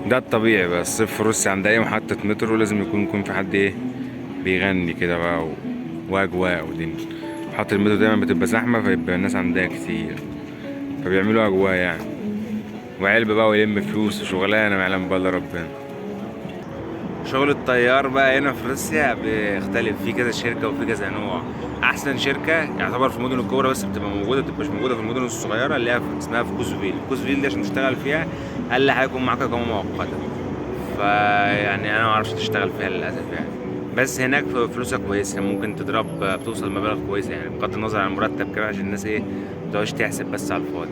ده الطبيعي بقى. الصيف في روسيا عند اي محطة مترو لازم يكون في حد ايه بيغني كده بقى واجواء ودنيا. محطة المترو دايما بتبقى زحمة، فيبقى الناس عندها كتير، فبيعملوا اجواء يعني، وعلبة بقى ويلم فلوس وشغلانة ما يعلم بها الا ربنا. شغل الطيار بقى هنا في روسيا بيختلف، في كذا شركة وفي كذا نوع. أحسن شركة يعتبر في المدن الكبرى بس بتبقى موجودة، بتبقاش موجودة في المدن الصغيرة، اللي هي اسمها فكوزفيل. فكوزفيل دي عشان تشتغل فيها أقل حاجة يكون معاك إقامة مؤقتة، فيعني أنا ما أعرفش تشتغل فيها للأسف يعني. بس هناك فلوسها كويسة، ممكن تضرب بتوصل مبالغ كويسة يعني، بغض النظر عن المرتب كمان عشان الناس إيه ما تقعدش تحسب بس على الفاضي.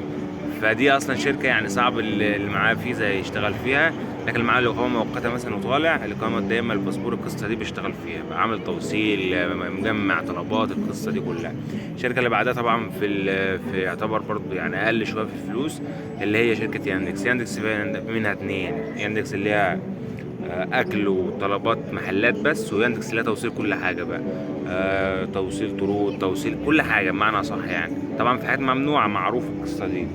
فدي اصلا شركة يعني صعب اللي معاه فيزا يشتغل فيها، لكن اللي معاه الاقامة مؤقتة مثلا وطالع الاقامة الدائمة الباسبور القصة دي بيشتغل فيها بقى، عامل توصيل، مجمع طلبات، القصة دي كلها. الشركة اللي بعدها طبعا في يعتبر برضو يعني اقل شوية في الفلوس، اللي هي شركة ياندكس. ياندكس في منها اتنين، ياندكس اللي هي اكل وطلبات محلات بس، وياندكس اللي هي توصيل كل حاجة بقى، توصيل طرود، توصيل كل حاجة بمعنى صح يعني. طبعا في حاجات ممنوعة معروف القصة دي.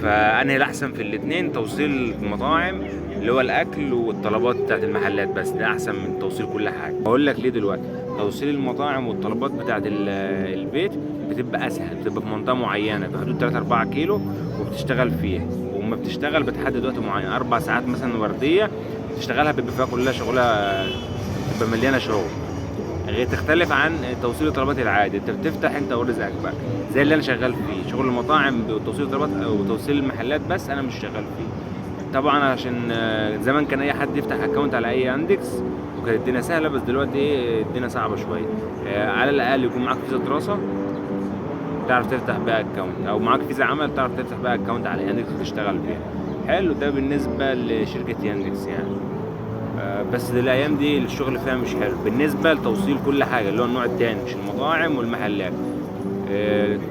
فانهي الاحسن في الاتنين؟ توصيل المطاعم اللي هو الاكل والطلبات بتاعت المحلات بس، ده احسن من توصيل كل حاجة. اقول لك ليه دلوقتي توصيل المطاعم والطلبات بتاعت البيت بتبقى اسهل، بتبقى في منطقة معينة في حدود 3 4 كيلو وبتشتغل فيها، وما بتشتغل بتحدد وقت معين 4 ساعات مثلا وردية تشتغلها، بيبقى فيها كلها شغلها، بتبقى مليانة شغل. غير تختلف عن توصيل الطلبات العادي، انت بتفتح انت ورزقك بقى، زي اللي انا شغال فيه شغل المطاعم وتوصيل الطلبات او توصيل المحلات بس، انا مش شغال فيه طبعا عشان زمان كان اي حد يفتح account على اي ياندكس وكانت الدنيا سهلة، بس دلوقتي ايه الدنيا صعبة شوية. على الاقل يكون معاك فيزا دراسة تعرف تفتح بيها account، او معاك فيزا عمل تعرف تفتح بيها account على ياندكس وتشتغل بيها. حلو، ده بالنسبة لشركة ياندكس يعني. بس الايام دي الشغل فيها مش حلو بالنسبة لتوصيل كل حاجة اللي هو النوع التاني، مش المطاعم والمحلات.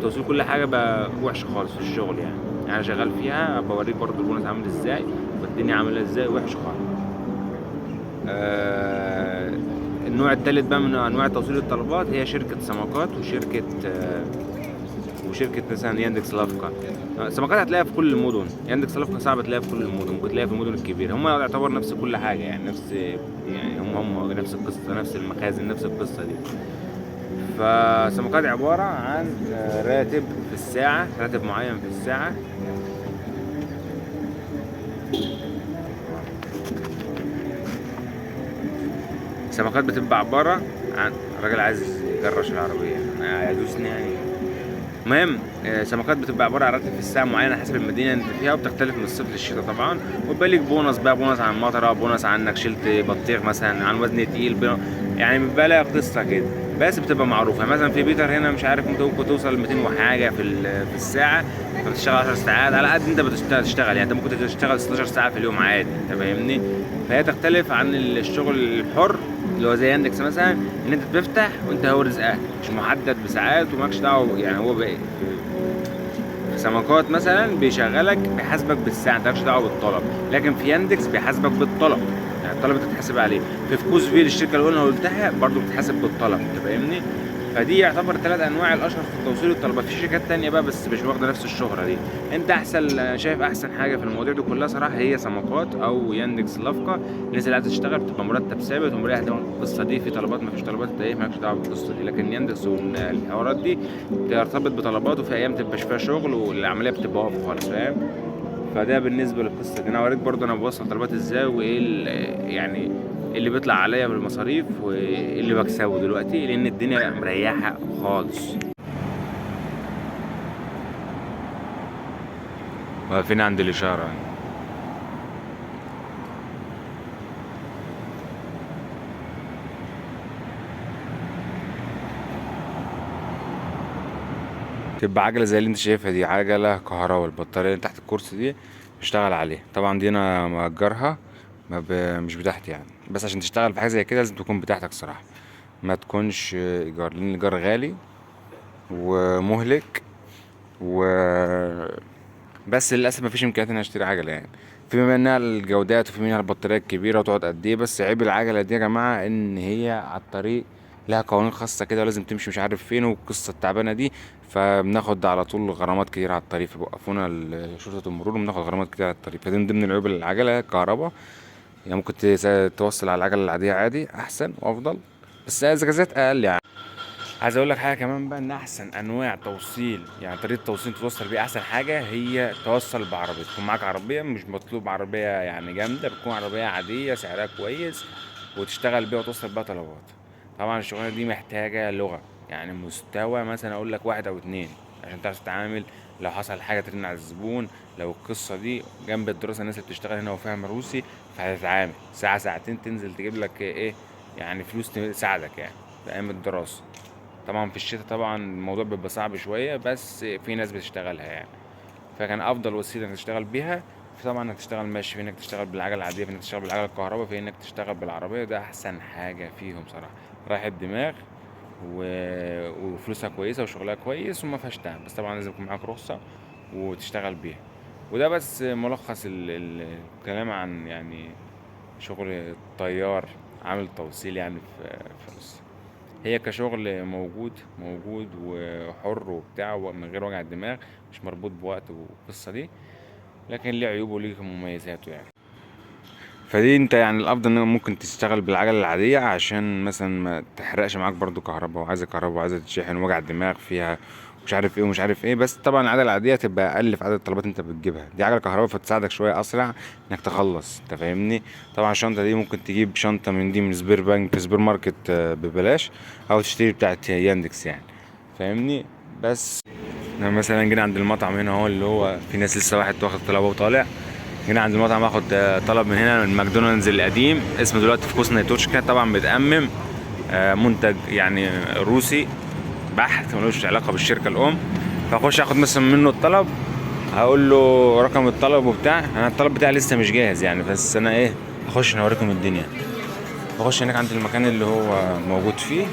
توصيل كل حاجة بقى وحش خالص في الشغل يعني. انا شغال فيها، بوريك برضو البونص عامل ازاي والدنيا عامله ازاي، وحش خالص. النوع التالت بقى من انواع توصيل الطلبات هي شركة سمكات وشركه مثلا ياندكس لافكا. سمكات هتلاقيها في كل المدن، ياندكس لافكا صعب تلاقيها في كل المدن، ممكن تلاقيها في المدن الكبيرة. هم يعتبر نفس كل حاجة يعني، نفس يعني هم نفس القصة، نفس المخازن، نفس القصة دي. فسمكات عبارة عن راتب في الساعة، راتب معين في الساعة. سمكات بتبقى عبارة عن الراجل عايز يجرش العربية هيدوسني يعني. المهم، سمكات بتبقى عبارة عن راتب في الساعة معينة حسب المدينة اللي انت فيها، وبتختلف من الصيف للشتاء طبعا. وبيبقى ليك بونص بقى، بونص عن المطره، بونص عن انك شلت بطيخ مثلا، عن وزن تقيل، يعني بيبقى لها قصة كده، بس بتبقى معروفة. يعني مثلا في بيتر هنا مش عارف انت ممكن توصل 200 وحاجه في الساعة، فبتشتغل 10 ساعات على قد انت بتشتغل يعني. انت ممكن تشتغل 16 ساعة في اليوم عادي، انت فاهمني؟ فهي تختلف عن الشغل الحر اللي هو زي ياندكس مثلا، ان انت بتفتح وانت هو رزقك مش محدد بساعات ومالكش دعوه يعني. هو بقى في سمكات مثلا بيشغلك بيحاسبك بالساعة، انت مالكش دعوه بالطلب، لكن في ياندكس بيحاسبك بالطلب، يعني الطلب انت بتتحاسب عليه. في فكوزفيل الشركة اللي انا قلتها برضو بتتحاسب بالطلب، انت فاهمني؟ فدي يعتبر 3 انواع الاشهر في توصيل الطلبات. في شركات تانية بقى بس مش واخده نفس الشهرة دي. انت احسن شايف احسن حاجة في المواضيع دي كلها صراحة هي سمكات او ياندكس لافكا. الناس اللي عايزه تشتغل بتبقى مرتب ثابت ومريح دماغك القصة دي. في طلبات ما فيش طلبات انت ايه مالكش دعوه بالقصة دي. لكن ياندكس والحوارات دي ترتبط بطلبات، وفي ايام تبقاش فيها شغل والعملية بتبقى واقفة خالص، فاهم؟ فده بالنسبة للقصة دي. انا اوريك برضه انا بوصل طلبات ازاي، وايه يعني اللي بيطلع عليا بالمصاريف وايه اللي بكسبه دلوقتي، لان الدنيا مريحه خالص. واقفين عند الاشارة. تبقى عجله زي اللي انت شايفها دي، عجله كهرباء، البطارية اللي تحت الكرسي دي بشتغل عليها. طبعا دي انا مأجرها، مش بتاعتي يعني، بس عشان تشتغل في حاجة زي كده لازم تكون بتاعتك صراحة، ما تكونش ايجار، لان الايجار غالي ومهلك و بس للاسف مفيش امكانيات ان انا اشتري عجله يعني. في منها الجودات وفي منها البطارية الكبيرة وتقعد قد ايه، بس عيب العجلة دي يا جماعة ان هي على الطريق لها قوانين خاصة كده، ولازم تمشي مش عارف فين، والقصه التعبانة دي. فبناخد على طول غرامات كتير على الطريق، فبيوقفونا شرطه المرور وبناخد غرامات كتير على الطريق. فدي من ضمن العيوب العجلة الكهرباء. يعني ممكن توصل على العجلة العادية عادي احسن وافضل، بس اجازات اقل يعني. عايز اقول لك حاجة كمان بقى، ان احسن انواع توصيل، يعني طريقه توصيل توصل بيها احسن حاجة، هي توصل بعربيه. تكون معاك عربيه، مش مطلوب عربية يعني جامدة، بتكون عربية عادية سعرها كويس، وتشتغل بيها وتوصل بيها طلبات. طبعا الشغلانة دي محتاجه لغة، يعني مستوى مثلا اقول لك 1 او 2، عشان تعرف تتعامل. لو حصل حاجة ترن على الزبون، لو القصة دي جنب الدراسة، الناس اللي بتشتغل هنا وفاهم روسي فهتتعامل ساعة ساعتين تنزل تجيب لك ايه يعني فلوس تساعدك يعني في ايام الدراسة. طبعا في الشتاء طبعا الموضوع بيبقى صعب شوية، بس في ناس بتشتغلها يعني. فكان افضل وسيلة انك تشتغل بيها طبعا انك تشتغل ماشي، في انك تشتغل بالعجله العادية، في انك تشتغل بالعجله الكهرباء، في انك تشتغل بالعربية. ده احسن حاجة فيهم صراحة، راحة دماغ وفلوسها كويسة وشغلها كويس وما فيهاش تعب، بس طبعا لازم يكون معاك رخصه وتشتغل بيها. وده بس ملخص الكلام عن يعني شغل الطيار عامل توصيل يعني في روسيا. هي كشغل موجود وحر وبتاع ومن غير وجع الدماغ، مش مربوط بوقت والقصة دي، لكن ليه عيوبه وليه مميزاته يعني. فدي انت يعني الافضل ان ممكن تشتغل بالعجلة العادية، عشان مثلا ما تحرقش معاك برضو كهرباء، وعايزة كهرباء وعايزة تشحن وجع دماغ فيها مش عارف ايه ومش عارف ايه. بس طبعا العجلة العادية تبقى اقل في عدد الطلبات انت بتجيبها، دي عجلة كهرباء فتساعدك شوية اسرع انك تخلص، انت فاهمني. طبعا الشنطة دي ممكن تجيب شنطة من دي من سبير بانك، سبير ماركت، ببلاش، او تشتري بتاعت ياندكس يعني، فاهمني. بس احنا مثلا جينا عند المطعم هنا اهو، اللي هو في ناس لسه واحد واخد طلبه وطالع. جينا عند المطعم اخد طلب من هنا من ماكدونالدز القديم، اسمه دلوقتي في فكوسنا توتشكا، طبعا بيتأمم، منتج يعني روسي بحت ملوش علاقة بالشركة الأم. فاخش اخد مثلا منه الطلب، هقول له رقم الطلب وبتاع، انا الطلب بتاعي لسه مش جاهز يعني، بس انا ايه اخش اوريكم الدنيا. بخش هناك عند المكان اللي هو موجود فيه،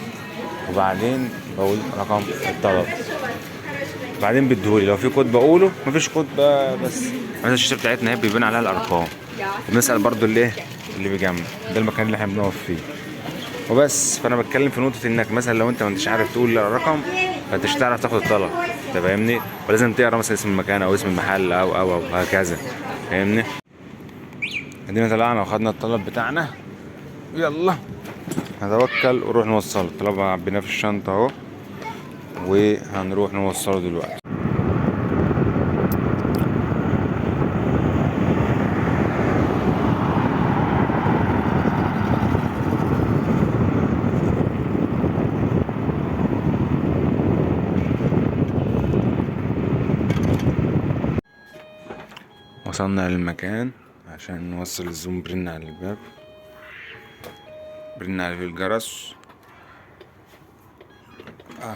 وبعدين بقول رقم الطلب، بعدين بيديهولي، لو في كود بقوله، مفيش كود بس مثلا الشاشة بتاعتنا هي بيبان عليها الارقام. وبنسال برضو اللي اللي بيجمع، ده المكان اللي احنا بنقف فيه وبس. فانا بتكلم في نقطة انك مثلا لو انت ما انتش عارف تقول الرقم فانت مش هتعرف تاخد الطلب، انت فاهمني، ولازم تقرا مثلا اسم المكان او اسم المحل او او او هكذا، فاهمني. ادينا طلعنا وخدنا الطلب بتاعنا، يلا هنتوكل ونروح نوصله. الطلب عبيناه في الشنطة اهو، وهنروح نوصله دلوقتي. وصلنا للمكان عشان نوصل الزوم، برن على الباب، برن على الجرس،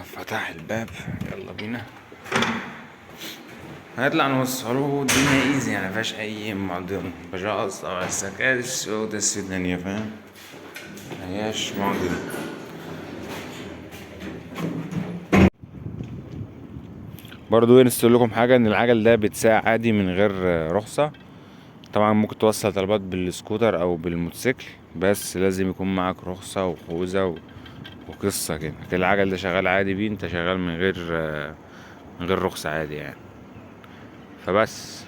فتح الباب، يلا بينا هنطلع نوصله. الدنيا ايزي يعني، مفيهاش اي معضلة، بجاز او السكاش ودس الدنيا، فاهم، مهياش معضلة. برضو نسيت اقول لكم حاجة، ان العجل ده بيتساق عادي من غير رخصه. طبعا ممكن توصل طلبات بالسكوتر او بالموتوسيكل، بس لازم يكون معاك رخصه وخوذه وقصة كده. لكن العجل ده شغال عادي بيه، انت شغال من غير رخصه عادي يعني. فبس